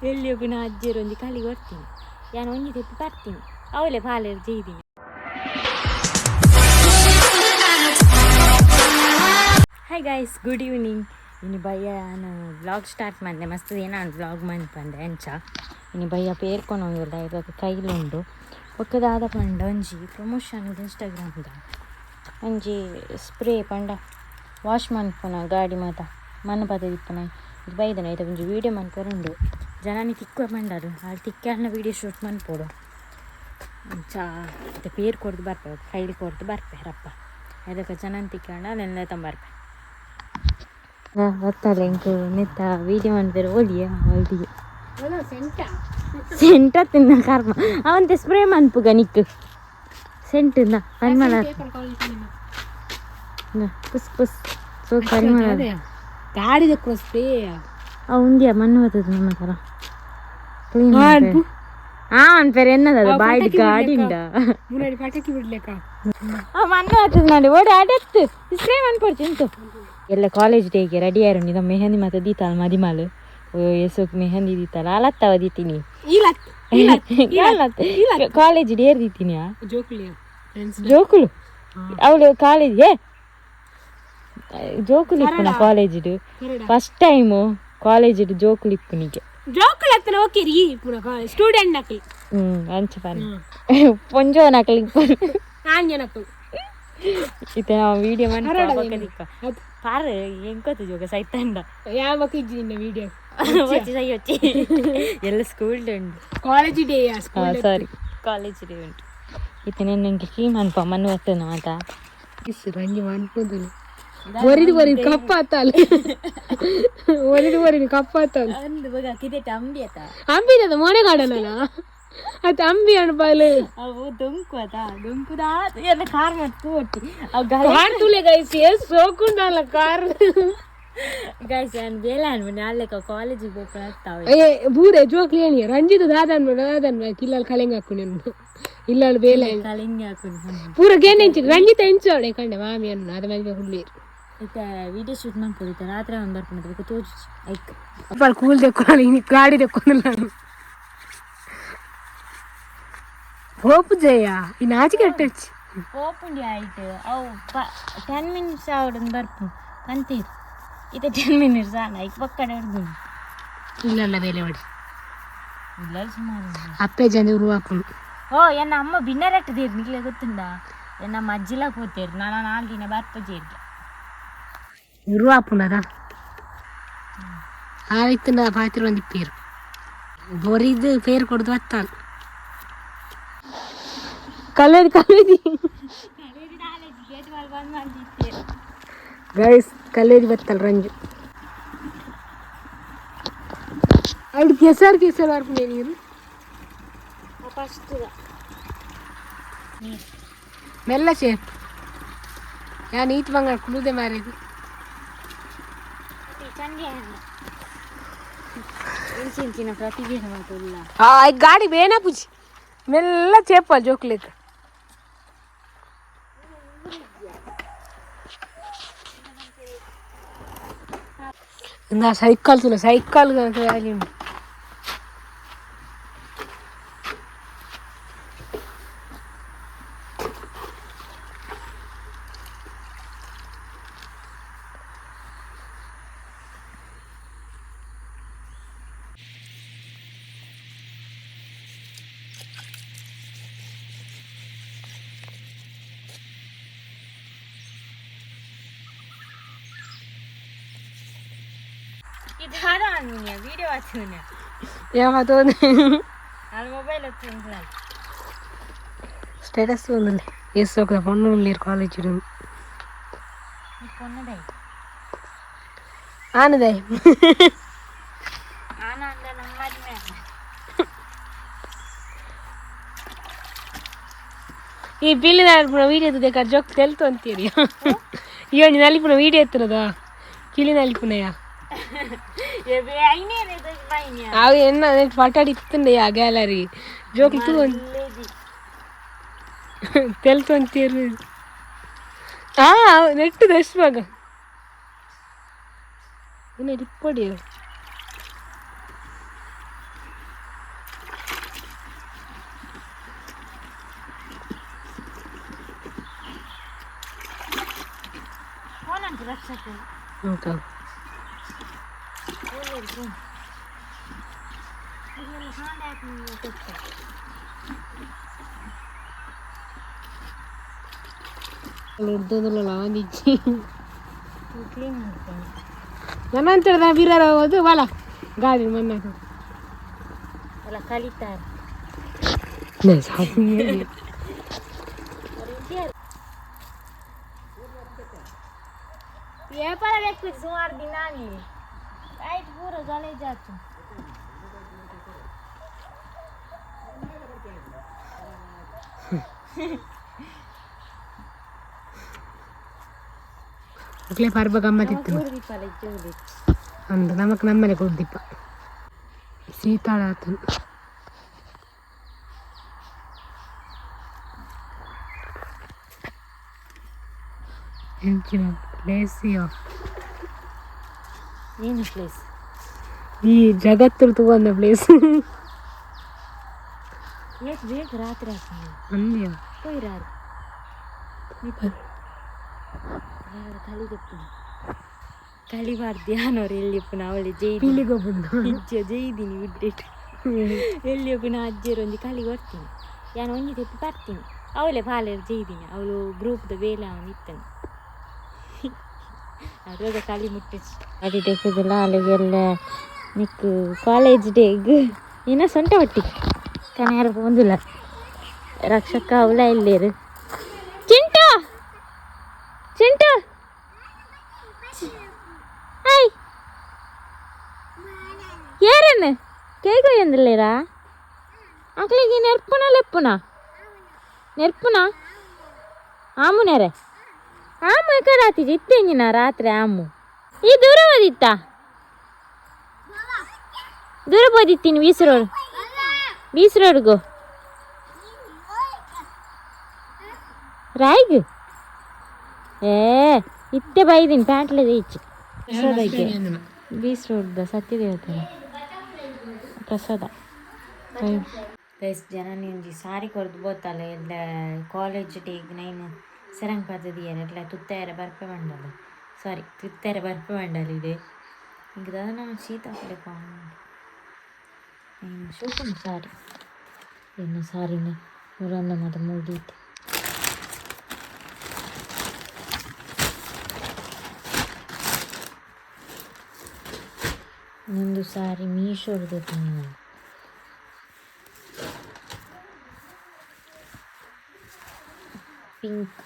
ಎಲ್ಲಿ ನಾ ಅಜ್ಜಿಯರು ಒಂಜಿ ಕಲಿ ಕೊಡ್ತೀನಿ ಯಾನ್ ಒಂಜಿ ತೆಪ್ಪಿ ಬರ್ತೀನಿ ಅವಳೆ ಪಾಲೇರು ಜೈದಿನಿ. Hi guys, good evening. ಇನ್ನು ಬಯ್ಯ ನಾನು ವ್ಲಾಗ್ ಸ್ಟಾರ್ಟ್ ಮಾಡಿದೆ ಮಸ್ತ್ ನಾನು ವ್ಲಾಗ್ ಮನ್ಪಂದೆ ಅಂಚ. ಇನ್ನು ಬಯ್ಯ ಪೇರ್ಕೊಂಡು ಇವಾಗ ಕೈಲುಂಡು. ಬೊಕ್ಕ ಪಂಡ ಒಂಜಿ ಪ್ರಮೋಷನ್ ಇನ್ಸ್ಟಾಗ್ರಾಮ್ದ ಒಂಜಿ ಸ್ಪ್ರೇ ಪಂಡ ವಾಶ್ ಮನ್ಪುನ ಗಾಡಿ ಮಾತ ಮಣ್ಣು ಪತ್ತ ದಿಪ್ಪುನ. ಇದು ಬೈದನ ಐತ ಒಂಜಿ ವೀಡಿಯೋ ಮನ್ಪರುಂಡು. ಜನನಿ ತಿಕ್ಕುವ ಪಂಡರು ಅಲ್ಲಿ ತಿಕ್ಕ ವೀಡಿಯೋ ಶೂಟ್ ಮನ್ಪೊಡು. ಅಂಚ ಇತ್ತೆ ಪೇರ್ ಕೊರ್ದು ಬರ್ಪೆ, ಫೈಲ್ ಕೊರ್ದು ಬರ್ಪೆ ರಪ್ಪ. ಅದಕ್ಕೆ ಜನನ್ ತಿಕ್ಕಂಡ ಅಲ್ಲೆಲ್ಲ ತಂಬರ್ಪೆ ಬತ್ತಲ್ಲ. ಇಂಕು ನೆತ್ತ ವೀಡಿಯೋ ಮನ್ಪೆರ್ ಓಲಿಯೇ ಅವಲ್ದಿಗೆ ಸೆಂಟ ತಿನ್ನ ಕರ್ಮ ಅವಂತೆ ಸ್ಪ್ರೇ ಮನ್ಪುಗ ನಿಕ್ಕು ಸೆಂಟ್ ಪರಿಮಳ ಪುಸ್ ಪುಸ್ ಸೊ ಪರಿಮಳ. ಗಾಡಿದ ಸ್ಪ್ರೇ. ಅವು ಉಂದಿಯ ಮಣ್ಣು ಬರ್ತದೆ ನಮ್ಮ ಥರ ಕ್ಲೀನ್. ಆ ಅನ್ಪೇರೆ ಎನ್ನದ ಬಾಯ್ಡ್ ಗಾಡಿ ಉಂಡ. ಮುನ್ನಾಡಿ ಪಟಾಕಿ ಬಿಡ್ಲೇಕ. ಆ ಮಣ್ಣು ಬರ್ತದೆ ನೋಡಿ ಓಡಿ ಅಡತ್ತು ಸ್ಪ್ರೇ ಮನ್ಪೊಡ್ಚಿ ಉಂಟು. ಎಲ್ಲ ಕಾಲೇಜ್ ಡೇಗೆ ರೆಡಿ ಆರು. ನಿದ ಮೆಹಂದಿ ಮತ್ತೆ ದೀತಾಲ ಮದಿಮಾಲು ಎಸೋಕ್ ಮೆಹಂದಿ ದೀತಾಲ ಅಲತ್ತವ ದೀತೀನಿ. ಕಾಲೇಜ್ ಡೇರ್ ದೀತೀನಿ. ಜೋಕುಲಿಯ ಫ್ರೆಂಡ್ಸ್. ಜೋಕುಲು ಅವಳು ಕಾಲೇಜ್ ಏ ಜೋಕುಲು ಇಪ್ಪುನ ಕಾಲೇಜ್. ಫಸ್ಟ್ ಟೈಮು ಕಾಲೇಜ್ ಜೋಕುಲು ಇಪ್ಪುನಿಗೆ. ಜೋಕುಲು ಹತ್ತನ ಓಕೆ ರೀ, ಪುನಃ ಸ್ಟೂಡೆಂಟ್ ನಕಲಿ. ಅಂಚ ಪನ್ ಪೊಂಜೋ ನಕಲಿ. ನಾನ್ ಜನಕ್ಕಲು. ಇತ್ತೆ ನಾವು ವಿಡಿಯೋ ಮಾಡಿ ಪಾರ್ ಎಂಕೋತು ಜೋಗ ಸೈತಂಡ. ಯಾವ ಇಜ್ಜಿ ನಿನ್ನ ವಿಡಿಯೋ. వచ్చి ಸೈ వచ్చಿ ಎಲ್ಲ ಸ್ಕೂಲ್ ಉಂಟು. College day. Sorry, college day ಉಂಟು. ಇತ್ತೆ ನಂಗೆ ಕ್ರೀಮ್ ಅನ್ಪ ಮಣ್ಣು ಬರ್ತದೆ ಮಾತಾ. ರಂಜಿ ಅನ್ಕೊಂತನು ಒರಿದು ಒರಿದು ಕಪ್ಪಾತಾಲ, ಒರಿದು ಒರಿದು ಕಪ್ಪಾತಾಲ. ಅಂದು ಬಗ ಕಿದೆಟ್ ಅಂಬಿ ಆತ. ಅಂಬಿದ ಮೋನೆ ಕಾಡಲ್ಲ ಅದು ಅಂಬಿ ಅನ್ಪಾಲು. ಅವು ದೊಂಕು ಅದ ದೊಂಕುದ ಎಲ್ಲ ಕಾರ್ ಮತ್ತು ಒಟ್ಟಿ ಅವು. ಕಾರ್ ತುಲೆ ಗೈಸ್, ಏ ಸೋಕುಂಡಲ್ಲ ಕಾರ್. ಗೈಸ್, ನಾನು ಬೇಲೆ ಅನ್ಬಿ ನಾಳೆ ಕಾಲೇಜಿಗೆ ಹೋಗ್ತಾವೆ. ಏ ಬೂರೆ ಜೋಕ್ಲಿ ಏನಿ ರಂಜಿತ ದಾದನ್ ದಾದನ್ ಕಿಲ್ಲಲ್ ಕಲೆಂಗ್ ಹಾಕು ನೀನು ಇಲ್ಲಲ್ ಬೇಲೆ. ಕಲಿಂಗ್ ಹಾಕು. ಪೂರ ಗೇನ್ ಎಂಚಿ ರಂಜಿತ ಎಂಚೋಡೆ ಕಂಡೆ ಮಾಮಿ ಅನ್ನು ಅದ ಮೇಲೆ ಹುಳ್ಳೀರು. ಇತ್ತೆ ವಿಡಿಯೋ ಶೂಟ್ ಮಾಡ್ಕೊಡಿತ್ತೆ ರಾತ್ರಿ ಒಂದು ಬರ್ಕೊಂಡು ಬೇಕು ತೋಜು ಐಕ್. ಅಪ್ಪ ಕೂಲ್ ದೆಕ್ಕೊಲ್ಲ ಇನಿ ಗಾಡಿ ದೆಕ್ಕೊಂದಿಲ್ಲ ನಾನು ಹೋಪು ಜಯ ಈ ನಾಚಿಕೆ ಅಟ್ಟಚ್ಚಿ. ಪೋಪುಂಡಿ ಆಯ್ತು ಅವು 10 ಮಿನಿಟ್ಸ್ ಆವಡೊಂದು ಬರ್ಪು ಪಂತೀರ್. ಇತ್ತೆ 10 ಮಿನಿಟ್ಸ್ ಆಂಡ ಐಕ್ ಪಕ್ಕಡೆ ಹಿಡ್ದು. ಇಲ್ಲ ಬೇಲೆ ಮಾಡಿ. ಇಲ್ಲ ಸುಮಾರು. ಅಪ್ಪೆ ಜನ ಉರುವಾಕುನು. ಓ ಎನ್ನ ಅಮ್ಮ ಬಿನ್ನರಟ್ಟದೇರು ನಿಕ್ಲೆ ಗೊತ್ತುಂಡ? ಎನ್ನ ಅಜ್ಜಿಲ ಪೋತೇರು ನಾನು 4 ದಿನ ಬರ್ಪಜೇರ್ಗೆ. ಉರುವಾಪುನದ ಆಯ್ತು ನಾ ಪಾತಿರು ಒಂದು ಪೇರು ಬೊರಿದು ಪೇರು ಕೊಡ್ದು ಬತ್ತಾನು ಕಲ್ಲೇದಿ ಕಲ್ಲೇದಿ. ಗೈಸ್, ಕಲ್ಲೇದಿ ಬತ್ತಲ್ ರಂಜು. ಅಲ್ಲಿ ಕೆಸರು ಕೆಸರು ಬರ್ಪುನೆ ನೀರು. ಫಸ್ಟ್. ಮೆಲ್ಲ ಶೇಪ್ ಯಾ ನೀತ್ ಬಂಗಾರ ಕುಳುದೆ ಮಾರೇದು. ಇಂಚಿನ ಪ್ರತಿಭೆ ಮಾತುಲ್ಲ. ಆ ಗಾಡಿ ಬೇನ ಪುಜಿ ಮೆಲ್ಲ ಚೇಪ ಜೋಕ್ಲೇಕ್. ನಾ ಸೈಕಲ್ ತುಲ ಸೈಕಲ್ ವ್ಯಾಲ್ಯೂ. ಇದಾರ ಅನ್ಮುನಿಯ ವಿಡಿಯೋ ವಾಚುನ. ಯಾವತ್ತೋ. ನಾನು ಮೊಬೈಲ್ ಹತ್ತು. ಸ್ಟೇಟಸ್ ಒಂದಿಲ್ಲ ಎಸ್ ಹೋಗ್ತದೆ ಪೊಣ್ಣು ನೀರು ಕಾಲೇಜ್ ಪೊನ್ನದೈ. ಆನದೈ. ಆನ ಅಂದ್ರೆ ನಮ್ಮ ಈ ಪಿಲ್ಲಿನ ವೀಡಿಯೋ ಎತ್ತದ ಜೋಕ್ ತೆಲ್ತು ಅಂತೀರಿ. ಈ ಒಂಜಿ ನಲಿಪುನ ವೀಡಿಯೋ ಎತ್ತನದ ಕಿಲಿ ನಲಿಪುನಯ. ಅವು ಎನ್ನ ಪಟಾಡಿ ಇತ್ತಂಡೆ ಆ ಗ್ಯಾಲರಿ ಜೋಕ್ ತೂ ತೆಲ್ತು ಅಂತೀರಿ. ಆ ನೆಟ್ಟು ದಶ್ ಮಗ ಇಪ್ಪಡಿ. ರಕ್ಷಕ. ಓಕೆ. ಉರ್ದೋದಲ್ಲ ಒಂದಿಜ್ಜಿ. ಕ್ಲೀನ್ ಮಾಡ್ತೇನೆ. ನನ್ನಂತರ ಬೀರಾರ ಹೋದು ಬಲ ಗಾಡಿ ಮನ್ನ. ಅಲ್ಲ, ಕಲಿತಾರೆ. ವ್ಯಾಪಾರ ಬೇಕು ಸುಮಾರು ದಿನ ಆಗಲಿ ಆಯ್ತು, ಪೂರ ಗಲೇಜ್ ಆಯ್ತು. ಮಕ್ಕಳೇ ಪರ್ಬ ಗಮ್ಮತ್ತಿತ್ತು. ಕೂರ್ದಿಪ್ಪಲ್ಲ ಇಜ್ಜೆ. ಅಂದ ನಮಕ್ ನಮ್ಮನೆ ಕೊಡ್ದಿಪ್ಪ ಸೀತಾಳ ಆತನು. ಎಂಚಿನ ಪ್ಲೇಸ್? ಏನು ಪ್ಲೇಸ್? ಈ ಜಗತ್ತು ತಗೊಂಡ ಪ್ಲೇಸ್. ಏಕ್ ಬೇಗ ರಾತ್ರಿ ಆಗ್ತದೆ. ಅಂದ್ಯ. ಪೋಯಿರಾರು ಕಲಿದಪ್ಪು ಕಲಿಬಾರ್ದು ಯಾನೋರು ಎಲ್ಲಿಪ್ಪು ಅವಳಿ ಜೈ. ಪೀಳಿಗೊಬ್ಬಂದು. ಇಜ್ಜ ಜೈದಿನಿ ಬಿಡ್ಡಿಟ್ಟು ಎಲ್ಲಿಯಪ್ಪು ನಾ ಅಜ್ಜಿಯರು ಒಂಜಿ ಕಲಿ ಕೊಡ್ತೀನಿ, ಯಾನು ಒಂಜಿ ತೆಪ್ಪಿ ಬರ್ತೀನಿ. ಅವಳೆ ಪಾಲೆರ್ ಜೈದಿನಿ, ಅವಳು ಗ್ರೂಪ್ದ ಬೇಲೆ ಅವನು ಇತ್ತನು. ಅರೋಗ ಕಲಿ ಮುಟ್ಟಿಸಿ ಅಡಿ ಟೆಕ್ಕದಲ್ಲ ಅಲ್ಲಿಗೆಲ್ಲ ನಿಕ್ಕು ಕಾಲೇಜ್ ಡೇಗ್ ಇನ್ನ ಸೊಂಟ ಹೊಟ್ಟಿ ಕನ್ಯಾರ ಪೋಂದುಲ್ಲ. ರಕ್ಷಕ ಅವಳ ಇಲ್ಲೇರು. ಚಿಂಟು, ಚಿಂಟು, ಹಾಯ್. ಏರನ್ನು ಕೇಳ್ಕೊಯ್ಯಂದಿಲ್ಲೇರಾ? ಅಕ್ಲಿಗೆ ನೆರ್ಪುನ ಲೆಪ್ಪುನ ನೆರ್ಪುನ ಆಮುನೆರೆ ಆಮು ಎಕಡಾತಿ ಇತ್ತೆಂಜಿನ ರಾತ್ರಿ ಆಮು ಈ ದೂರ ಓದಿತ್ತ, ದೂರ ಓದಿತ್ತೀನಿ. ಬೀಸ್ ರೋಡ್, ಬೀಸ್ ರೋಡ್ಗು ರಾಯ್ಗ್ ಏ ಇತ್ತೆ ಬೈದಿನಿ ಪ್ಯಾಂಟ್ಲೆ ಇಚ್ಚಿ ಪ್ರಸಾದಕ್ಕೆ. ಬೀಸ್ ರೋಡ್ದ ಸತ್ಯದೇವತೆ ಪ್ರಸಾದ. ಗೈಸ್, ಜನ ಒಂಜಿ ಸಾರಿ ಕೊರ್ದು ಬೋತಲ್ಲ ಎಲ್ಲ ಕಾಲೇಜ್ ಡೇಗ್ ನೈನ್ ಸೆರಂಗ್ ಪದ್ದತಿಯರ ಎಲ್ಲ ತುತ್ತಾಯರ ಬರ್ಪೆ ಮಂಡಲ, ಸಾರಿ, ತುತ್ತಾಯರ ಬರ್ಪೆ ಮಂಡಲ ಇದೆ. ಈಗ ದಾದ ಶೀತ ಶೋಕುಂಡು ಸಾರಿ ಇನ್ನು ಸಾರಿನ ಮುರಂದ ಮಾತ ಮುಗಿದೀತೆ. ಇನ್ನೊಂದು ಸಾರಿ ಮೀಶೋರ್ದು ನಾನು ಪಿಂಕ್.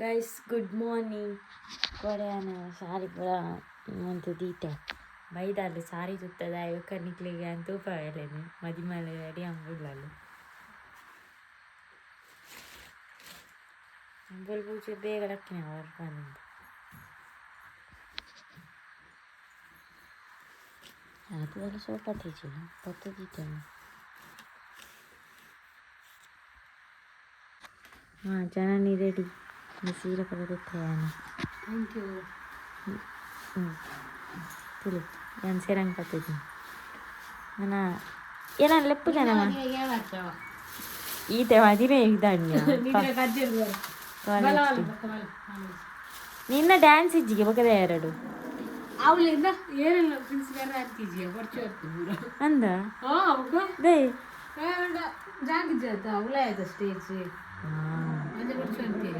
Guys, good morning. ಕೊಡೆಯನ ಸಾರಿ ಪೂರ ಮಂತು ದೀತೆ ಬೈದಾಲು. ಸಾರಿ ತುತ್ತದ ಇಕ್ಕ ನಿಕ್ಲಿಗೆ ಅಂತ ತೂಪವೇಲೇನು ಮದಿಮಲೆ ರೆಡಿ ಅಂಬುಡ್ಲಲ್ಲು ಅಂಬಲ್ ಪೂಜೆ ಬೇಗ ಲಕ್ಕಿನ ಹೊರಗೆ ಬಂದ ಅದು ಸ್ವಲ್ಪ ತೀಚಿಲ್ಲ ಪತ್ತು ದೀತೇನೆ. ಹಾಂ, ಜನನಿ ರೆಡಿ. ಸೀರೆ ಪಡೆದಿತ್ತೇನೆ. Thank you. ಹ್ಞೂ, ತುಳಿ ನಾನು ಸೇರಂಗ್ ಪತ್ತಿದ್ದೀನಿ. ನನ್ನ ಏನ ಲೆಪ್ಪು ಜನ ಈತೆ ಮದಿಮೆ ಇದ್ದಾಣ್ಯ. ನಿನ್ನ ಡ್ಯಾನ್ಸ್ ಇಜ್ಜಿಗೆ ಬಕದ ಎರಡು. ಅವಳಿಂದ ಏನೆಲ್ಲ ಪ್ರಿನ್ಸಿಪಲ್ ಅಂತಿದ್ಯಾ ಪೂರ. ಅಂದ. ಹಾ, ಅವಾಗ they ಜಾಗ ಜಾತ ಅವಳೇ ಆಯ್ತು ಸ್ಟೇಜ್. ಹಾಂ. ಅಂದೆ ಪರ್ಚು ಅಂತೀಯ.